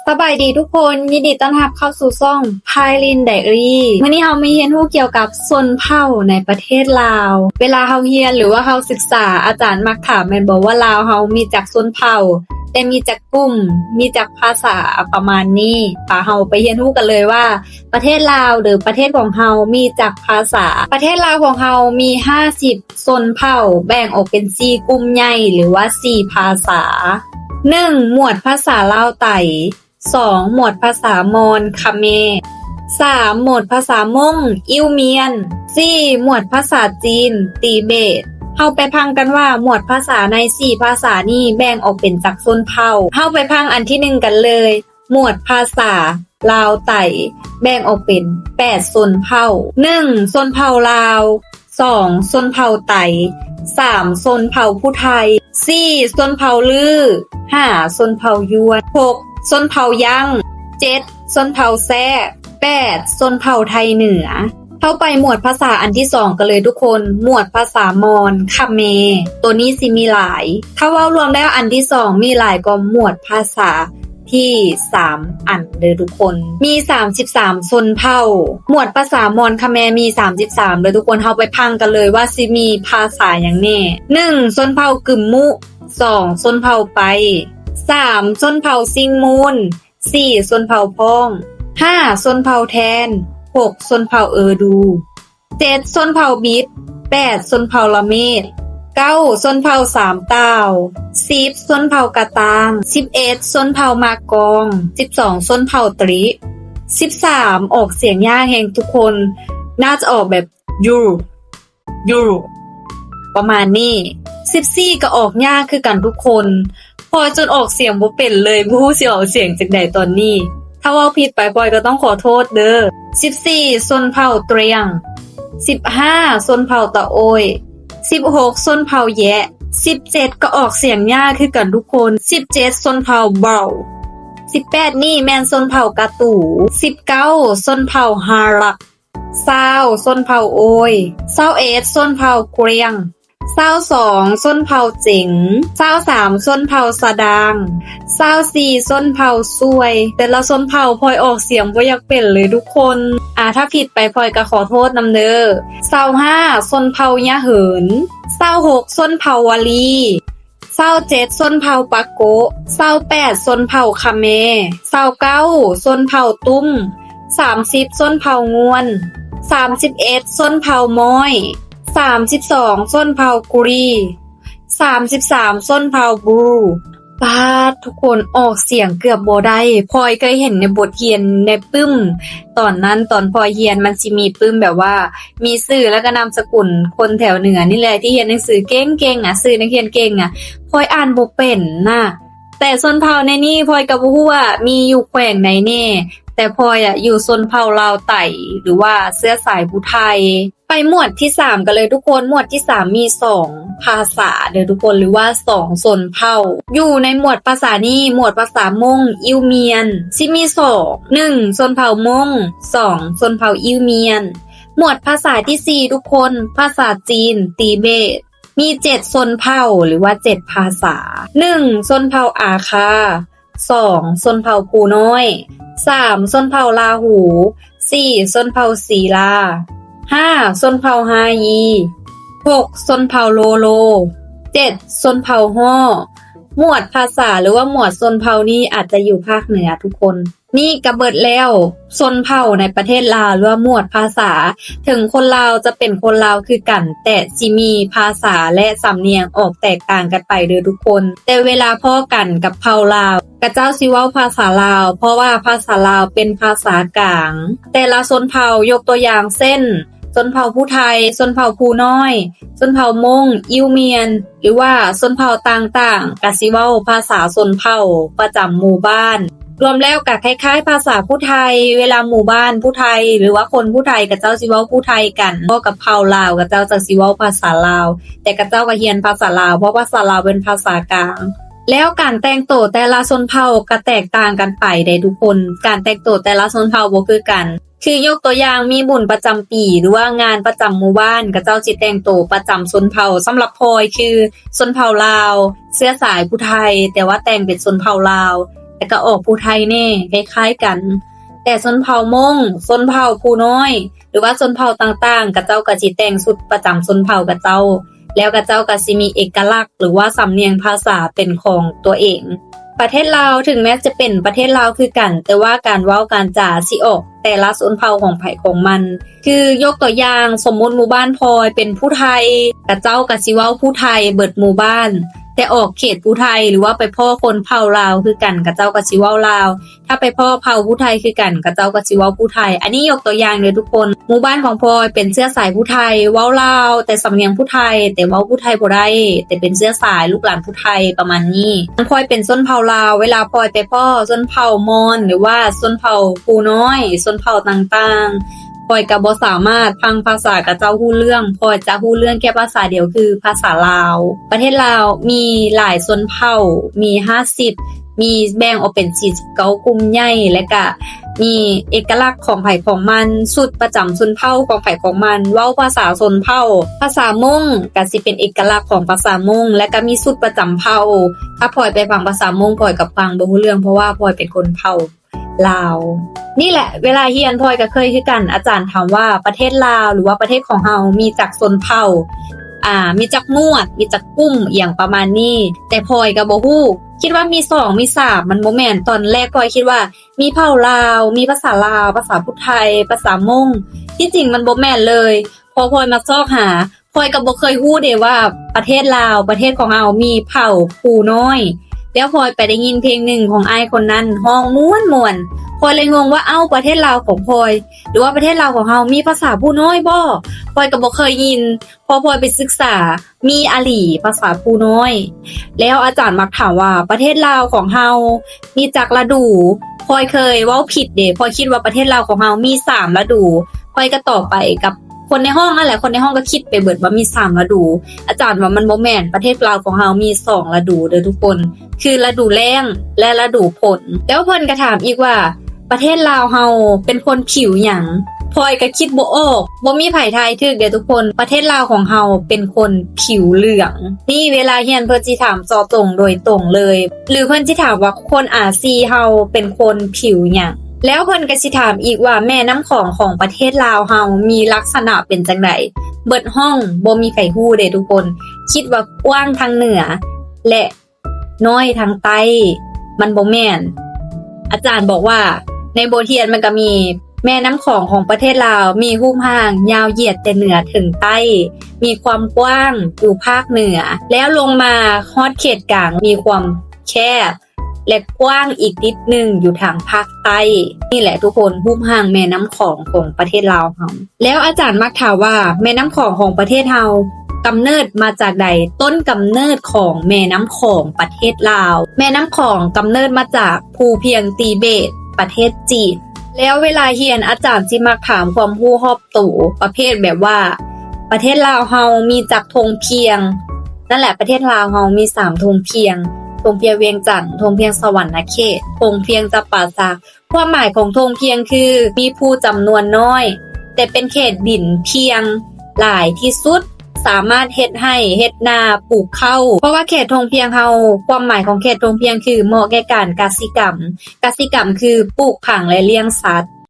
ສະບາຍດີທຸກຄົນ, ຍິນດີຕ້ອນຮັບເຂົ້າສູ່ຊ່ອງ Pairin Diary. ມື້ນີ້ເຮົາມາຮຽນຮູ້ກ່ຽວກັບຊົນເຜົ່າໃນປະເທດລາວ. ເວລາເຮົາຮຽນ ຫຼືວ່າເຮົາສຶກສາ, ອາຈານມັກຖາມແມ່ນບໍ່ວ່າລາວເຮົາມີຈັກຊົນເຜົ່າ, ແຕ່ມີຈັກກຸ່ມ, ມີຈັກພາສາ, ປະມານນີ້. ປະເຮົາໄປຮຽນຮູ້ກັນເລີຍວ່າ ປະເທດລາວ ຫຼື ປະເທດຂອງເຮົາມີຈັກພາສາ? ປະເທດລາວຂອງເຮົາມີຫ້າສິບຊົນເຜົ່າ, ແບ່ງອອກເປັນສີ່ກຸ່ມໃຫຍ່ ຫຼືວ່າສີ່ພາສາ. ໜຶ່ງ ໝວດພາສາລາວໄຕ. ສອງ ໝວດພາສາມອນ ຄະແມ. ສາມ ໝວດພາສາມົ້ງ ອິ້ວມຽນ. ສີ່ ໝວດພາສາຈີນ ຕີເບດ. ເຮົາໄປຟັງກັນວ່າໝວດພາສາໃນສີ່ພາສານີ້ແບ່ງອອກເປັນຈັກຊົນເຜົ່າ. ເຮົາໄປຟັງອັນທີໜຶ່ງກັນເລີຍ. ໝວດພາສາລາວໄຕແບ່ງອອກເປັນແປດຊົນເຜົ່າ. ໜຶ່ງ ຊົນເຜົ່າລາວ. ສອງ ຊົນເຜົ່າໄຕ. ສາມ ຊົນເຜົ່າຜູ້ໄທ. ສີ່ ຊົນເຜົ່າລື. ຫ້າ ຊົນເຜົ່າຢວນ. ຫົກ ຊົນເຜົ່າຢັງ. ເຈັດ ຊົນເຜົ່າແຊກ. ແປດ ຊົນເຜົ່າໄທເໜືອ. ເຮົາໄປໝວດພາສາອັນທີສອງກັນເລີຍທຸກຄົນ. ໝວດພາສາມອນ ຄະແມ. ໂຕນີ້ຊິມີຫຼາຍ. ຖ້າເວົ້າລວມແລ້ວອັນທີສອງມີຫຼາຍກວ່າໝວດພາສາ ທີສາມອັນເດີທຸກຄົນ. ມີສາມສິບສາມຊົນເຜົ່າ. ໝວດພາສາມອນຄະແມມີສາມສິບສາມເດີທຸກຄົນ. ເຮົາໄປຟັງກັນເລີຍວ່າຊິມີພາສາຫຍັງແດ່. ໜຶ່ງ ຊົນເຜົ່າກຶມມຸ. ສອງ ຊົນເຜົ່າໄປ. ສາມ ຊົນເຜົ່າຊິງມູນ. ສີ່ ຊົນເຜົ່າພ້ອງ. ຫ້າ ຊົນເຜົ່າແທນ. ຫົກ ຊົນເຜົ່າເອີດູ. ເຈັດ ຊົນເຜົ່າບິດ. ແປດ ຊົນເຜົ່າລະເມດ. ເກົ້າ ຊົນເຜົ່າສາມຕ່າວ. ສິບ ຊົນເຜົ່າກະຕ່າງ. ສິບເອັດ ຊົນເຜົ່າໝາກກອງ. ສິບສອງ ຊົນເຜົ່າຕຣິ. ສິບສາມ ອອກສຽງຍາກແຮງທຸກຄົນ, ໜ້າຈະອອກແບບ ຢູ ຢູ ປະມານນີ້. ສິບສີ່ ກໍອອກຍາກຄືກັນທຸກຄົນ. ພອຍຈົນອອກສຽງບໍ່ເປັນເລີຍ, ບໍ່ຮູ້ຊິອອກສຽງຈັ່ງໃດຕອນນີ້. ຖ້າເວົ້າຜິດໄປ ພອຍກໍຕ້ອງຂໍໂທດເດີ. ສິບສີ່ ຊົນເຜົ່າເຕຣຽງ. ສິບຫ້າ ຊົນເຜົ່າຕະໂອ້ຍ. ສິບຫົກ ຊົນເຜົ່າແຢະ. ສິບເຈັດ ກໍອອກສຽງຍາກຄືກັນທຸກຄົນ. ສິບເຈັດ ຊົນເຜົ່າເບົາ. ສິບແປດ ນີ້ແມ່ນຊົນເຜົ່າກະຕູ. ສິບເກົ້າ ຊົນເຜົ່າຮາລັກ. ຊາວ ຊົນເຜົ່າໂອຍ. ຊາວເອັດ ຊົນເຜົ່າກວຽງ. ຊາວສອງ ຊົນເຜົ່າເຈັງ. ຊາວສາມ ຊົນເຜົ່າສະດາງ. ຊາວສີ່ ຊົນເຜົ່າຊ່ວຍ. ແຕ່ລະຊົນເຜົ່າພອຍອອກສຽງບໍ່ຢາກເປັນເລີຍທຸກຄົນ. ອາ ຖ້າຜິດໄປພອຍກໍຂໍໂທດນຳເດີ. ຊາວຫ້າ ຊົນເຜົ່າຍະເຫີນ. ຊາວຫົກ ຊົນເຜົ່າວະລີ. ຊາວເຈັດ ຊົນເຜົ່າປາໂກະ. ຊາວແປດ ຊົນເຜົ່າຄະແມ. ຊາວເກົ້າ ຊົນເຜົ່າຕຸ້ມ. ສາມສິບ ຊົນເຜົ່າງວນ. ສາມສິບເອັດ ຊົນເຜົ່າມອຍ. ສາມສິບສອງ ຊົນເຜົ່າກຸລີ. ສາມສິບສາມ ຊົນເຜົ່າບຣູ. ປາດ ທຸກຄົນອອກສຽງເກືອບບໍ່ໄດ້. ພອຍເຄີຍເຫັນໃນບົດຮຽນໃນປຶ້ມ ຕອນນັ້ນ ຕອນພອຍຮຽນມັນຊິມີປຶ້ມແບບວ່າ ມີຊື່ແລ້ວກໍນາມສະກຸນຄົນແຖວເໜືອນີ້ແຫຼະ ທີ່ຮຽນໜັງສືເກັ່ງໆນະ, ຊື່ນັກຮຽນເກັ່ງນະ, ພອຍອ່ານບໍ່ເປັນນະ. ແຕ່ຊົນເຜົ່າໃນນີ້ພອຍກໍບໍ່ຮູ້ວ່າມີຢູ່ແຂວງໃດແດ່, ແຕ່ພອຍອະຢູ່ຊົນເຜົ່າລາວໄຕ ຫຼືວ່າເຊື້ອສາຍຜູ້ໄທ. ໄປໝວດທີສາມກັນເລີຍທຸກຄົນ. ໝວດທີສາມມີສອງພາສາເດີທຸກຄົນ ຫຼືວ່າສອງຊົນເຜົ່າ. ຢູ່ໃນໝວດພາສານີ້ ໝວດພາສາມົ້ງ ອິ້ວມຽນ ຊິມີສອງ ໜຶ່ງ ຊົນເຜົ່າມົ້ງ, ສອງ ຊົນເຜົ່າອິ້ວມຽນ. ໝວດພາສາທີສີ່ທຸກຄົນ ພາສາຈີນ ຕີເບດ ມີເຈັດຊົນເຜົ່າ ຫຼືວ່າເຈັດພາສາ. ໜຶ່ງ ຊົນເຜົ່າອາຄາ, ສອງ ຊົນເຜົ່າພູນ້ອຍ, ສາມ ຊົນເຜົ່າລາຫູ, ສີ່ ຊົນເຜົ່າສີລາ, ຫ້າ ຊົນເຜົ່າຮາຢີ, ຫົກ ຊົນເຜົ່າໂລໂລ, ເຈັດ ຊົນເຜົ່າຫໍ້. ໝວດພາສາ ຫຼືວ່າໝວດຊົນເຜົ່ານີ້ອາດຈະຢູ່ພາກເໜືອທຸກຄົນ. ນີ້ກະເບິດແລ້ວ ຊົນເຜົ່າໃນປະເທດລາວ ຫຼືວ່າໝວດພາສາ. ເຖິງຄົນລາວຈະເປັນຄົນລາວຄືກັນ ແຕ່ຊິມີພາສາ ແລະ ສຳນຽງອອກແຕກຕ່າງກັນໄປເດີທຸກຄົນ. ແຕ່ເວລາພໍ້ກັນກັບເຜົ່າລາວ ຂະເຈົ້າຊິເວົ້າພາສາລາວ ເພາະວ່າພາສາລາວເປັນພາສາກາງ. ແຕ່ລະຊົນເຜົ່າ ຍົກຕົວຢ່າງເຊັ່ນ ຊົນເຜົ່າພູໄທ, ຊົນເຜົ່າພູນ້ອຍ, ຊົນເຜົ່າມົ້ງ, ອິ້ວມຽນ ຫຼືວ່າຊົນເຜົ່າຕ່າງໆ ກະຊິເວົ້າພາສາຊົນເຜົ່າປະຈຳໝູ່ບ້ານ. ລວມແລ້ວກະຄ້າຍໆພາສາຜູ້ໄທ, ເວລາໝູ່ບ້ານຜູ້ໄທ ຫຼືວ່າຄົນຜູ້ໄທ ຂະເຈົ້າຊິເວົ້າຜູ້ໄທກັນ, ເວົ້າກັບເຜົ່າລາວ ຂະເຈົ້າຈະຊິເວົ້າພາສາລາວ, ແຕ່ຂະເຈົ້າກະຮຽນພາສາລາວ ເພາະພາສາລາວເປັນພາສາກາງ. ແລ້ວການແຕ່ງໂຕແຕ່ລະຊົນເຜົ່າກະແຕກຕ່າງກັນໄປເດ້ທຸກຄົນ, ການແຕ່ງໂຕແຕ່ລະຊົນເຜົ່າບໍ່ຄືກັນ. ຄືຍົກຕົວຢ່າງ ມີບຸນປະຈຳປີ ຫຼືວ່າງານປະຈຳໝູ່ບ້ານ ຂະເຈົ້າຊິແຕ່ງໂຕປະຈຳຊົນເຜົ່າ. ສຳລັບພອຍຄືຊົນເຜົ່າລາວ ເຊື້ອສາຍຜູ້ໄທ ແຕ່ວ່າແຕ່ງເປັນຊົນເຜົ່າລາວ. ແລະກະອອກຜູ້ໄທແດ່ ຄ້າຍໆກັນ. ແຕ່ຊົນເຜົ່າມົ້ງ, ຊົນເຜົ່າຜູ້ນ້ອຍ ຫຼືວ່າຊົນເຜົ່າຕ່າງໆ ຂະເຈົ້າກະຊິແຕ່ງຊຸດປະຈຳຊົນເຜົ່າຂະເຈົ້າ ແລ້ວຂະເຈົ້າກະຊິມີເອກະລັກ ຫຼືວ່າສຳນຽງພາສາເປັນຂອງຕົວເອງ. ປະເທດລາວ ເຖິງແມ້ຈະເປັນປະເທດລາວຄືກັນ ແຕ່ວ່າການເວົ້າການຈາຊິອອກແຕ່ລະຊົນເຜົ່າຂອງໃຜຂອງມັນ. ຄືຍົກຕົວຢ່າງ ສົມມຸດໝູ່ບ້ານພອຍເປັນຜູ້ໄທ ຂະເຈົ້າກະຊິເວົ້າຜູ້ໄທເບິດໝູ່ບ້ານ, ແຕ່ອອກເຂດຜູ້ໄທ ຫຼືວ່າໄປພໍ້ຄົນເຜົ່າລາວຄືກັນ ຂະເຈົ້າກະຊິເວົ້າລາວ, ຖ້າໄປພໍ້ເຜົ່າຜູ້ໄທຄືກັນ ຂະເຈົ້າກະຊິເວົ້າຜູ້ໄທ. ອັນນີ້ຍົກຕົວຢ່າງເດີທຸກຄົນ. ໝູ່ບ້ານຂອງພອຍເປັນເຊື້ອສາຍຜູ້ໄທ ເວົ້າລາວແຕ່ສຳນຽງຜູ້ໄທ ແຕ່ເວົ້າຜູ້ໄທບໍ່ໄດ້ ແຕ່ເປັນເຊື້ອສາຍລູກຫຼານຜູ້ໄທປະມານນີ້. ພອຍເປັນຊົນເຜົ່າລາວ ເວລາພອຍໄປພໍ້ຊົນເຜົ່າມອນ ຫຼືວ່າຊົນເຜົ່າຜູ້ນ້ອຍ ຊົນເຜົ່າຕ່າງໆ ພອຍກະບໍ່ສາມາດຟັງພາສາຂະເຈົ້າຮູ້ເລື່ອງ, ພອຍຈະຮູ້ເລື່ອງແຄ່ພາສາດຽວຄືພາສາລາວ. ປະເທດລາວມີຫຼາຍຊົນເຜົ່າ ມີຫ້າສິບ ມີແບ່ງອອກເປັນສີ່ສິບເກົ້າກຸ່ມໃຫຍ່ ແລະກະມີເອກະລັກຂອງໃຜຂອງມັນ, ຊຸດປະຈຳຊົນເຜົ່າຂອງໃຜຂອງມັນ, ເວົ້າພາສາຊົນເຜົ່າ. ພາສາມົ້ງກະຊິເປັນເອກະລັກຂອງພາສາມົ້ງ ແລະກະມີຊຸດປະຈຳເຜົ່າ. ຖ້າພອຍໄປຟັງພາສາມົ້ງ ພອຍກະຟັງບໍ່ຮູ້ເລື່ອງ ເພາະວ່າພອຍເປັນຄົນເຜົ່າ ລາວ. ນີ້ແຫຼະ ເວລາຮຽນພອຍກະເຄີຍຄືກັນ ອາຈານຖາມວ່າປະເທດລາວ ຫຼືວ່າປະເທດຂອງເຮົາມີຈັກຊົນເຜົ່າ ອ່າ ມີຈັກໝວດ ມີຈັກກຸ່ມ ອີ່ຫຍັງປະມານນີ້ ແຕ່ພອຍກະບໍ່ຮູ້ ຄິດວ່າມີສອງ ມີສາມ ມັນບໍ່ແມ່ນ. ຕອນແລກພອຍຄິດວ່າມີເຜົ່າລາວ ມີພາສາລາວ ພາສາຜູ້ໄທ ພາສາມົ້ງ ທີ່ຈິງມັນບໍ່ແມ່ນເລີຍ. ພໍພອຍມາຊອກຫາ ພອຍກະບໍ່ເຄີຍຮູ້ເດວ່າປະເທດລາວ ປະເທດຂອງເຮົາມີເຜົ່າຜູ້ນ້ອຍ. ແລ້ວພອຍໄປໄດ້ຍິນເພງໜຶ່ງຂອງອ້າຍຄົນນັ້ນຮ້ອງມ່ວນໆ ພອຍເລີຍງົງວ່າ ເອົ້າ ປະເທດລາວຂອງພອຍ ຫຼືວ່າປະເທດລາວຂອງເຮົາມີພາສາຜູ້ນ້ອຍບໍ? ພອຍກະບໍ່ເຄີຍຍິນ. ພໍພອຍໄປສຶກສາ ມີອີ່ຫຼີພາສາຜູ້ນ້ອຍ. ແລ້ວອາຈານມັກຖາມວ່າປະເທດລາວຂອງເຮົາມີຈັກລະດູ? ພອຍເຄີຍເວົ້າຜິດເດ ພອຍຄິດວ່າປະເທດລາວຂອງເຮົາມີສາມລະດູ. ພອຍກະຕອບໄປກັບ ຄົນໃນຫ້ອງນັ້ນແຫຼະ ຄົນໃນຫ້ອງກະຄິດໄປເບິດວ່າມີສາມລະດູ. ອາຈານວ່າມັນບໍ່ແມ່ນ, ປະເທດລາວຂອງເຮົາມີສອງລະດູເດີທຸກຄົນ ຄືລະດູແລ້ງ ແລະ ລະດູຝົນ. ແລ້ວເພິ່ນກະຖາມອີກວ່າ ປະເທດລາວເຮົາເປັນຄົນຜິວຫຍັງ? ພອຍກະຄິດບໍ່ອອກ, ບໍ່ມີໃຜທາຍຖືກເດີທຸກຄົນ. ປະເທດລາວຂອງເຮົາເປັນຄົນຜິວເຫຼືອງ. ນີ້ເວລາຮຽນເພິ່ນຊິຖາມເຈາະຈົງໂດຍຕົງເລີຍ ຫຼືເພິ່ນຊິຖາມວ່າຄົນອາຊີເຮົາເປັນຄົນຜິວຫຍັງ? ແລ້ວເພິ່ນກະຊິຖາມອີກວ່າແມ່ນ້ຳຂອງຂອງປະເທດລາວເຮົາມີລັກສະນະເປັນຈັ່ງໃດ? ເບິດຫ້ອງບໍ່ມີໃຜຮູ້ເດ້ທຸກຄົນ, ຄິດວ່າກວ້າງທາງເໜືອ ແລະ ນ້ອຍທາງໃຕ້. ມັນບໍ່ແມ່ນ. ອາຈານບອກວ່າໃນບົດຮຽນມັນກະມີ ແມ່ນ້ຳຂອງຂອງປະເທດລາວມີຮູບຮ່າງຍາວຢຽດແຕ່ເໜືອເຖິງໃຕ້, ມີຄວາມກວ້າງຢູ່ພາກເໜືອ ແລ້ວລົງມາຮອດເຂດກາງມີຄວາມແຄບ ແລະ ກວ້າງອີກຕິດໜຶ່ງຢູ່ທາງພາກໃຕ້. ນີ້ແຫຼະທຸກຄົນ, ຮູບຮ່າງແມ່ນ້ຳຂອງຂອງປະເທດລາວເຮົາ. ແລ້ວອາຈານມັກຖາມວ່າ ແມ່ນ້ຳຂອງຂອງປະເທດເຮົາກຳເນີດມາຈາກໃດ? ຕົ້ນກຳເນີດຂອງແມ່ນ້ຳຂອງປະເທດລາວ, ແມ່ນ້ຳຂອງກຳເນີດມາຈາກພູພຽງຕີເບດ ປະເທດຈີນ. ແລ້ວເວລາຮຽນ ອາຈານຊິມັກຖາມຄວາມຮູ້ຮອບໂຕ ປະເພດແບບວ່າ ປະເທດລາວເຮົາມີຈັກທົ່ງພຽງ? ນັ້ນແຫຼະ, ປະເທດລາວເຮົາມີສາມທົ່ງພຽງ, ທົ່ງພຽງວຽງຈັນ, ທົ່ງພຽງສະຫວັນນະເຂດ, ທົ່ງພຽງຈຳປາສັກ. ຄວາມໝາຍຂອງທົ່ງພຽງຄື ມີຜູ້ຈຳນວນນ້ອຍ ແຕ່ເປັນເຂດດິນພຽງຫຼາຍທີ່ສຸດ, ສາມາດເຮັດໄຮ່ເຮັດນາ ປູກເຂົ້າ. ເພາະວ່າເຂດທົ່ງພຽງເຮົາ, ຄວາມໝາຍຂອງເຂດທົ່ງພຽງຄືເໝາະແກ່ການກະສິກຳ. ກະສິກຳຄືປູກຝັງ ແລະ ລ້ຽງສັດ.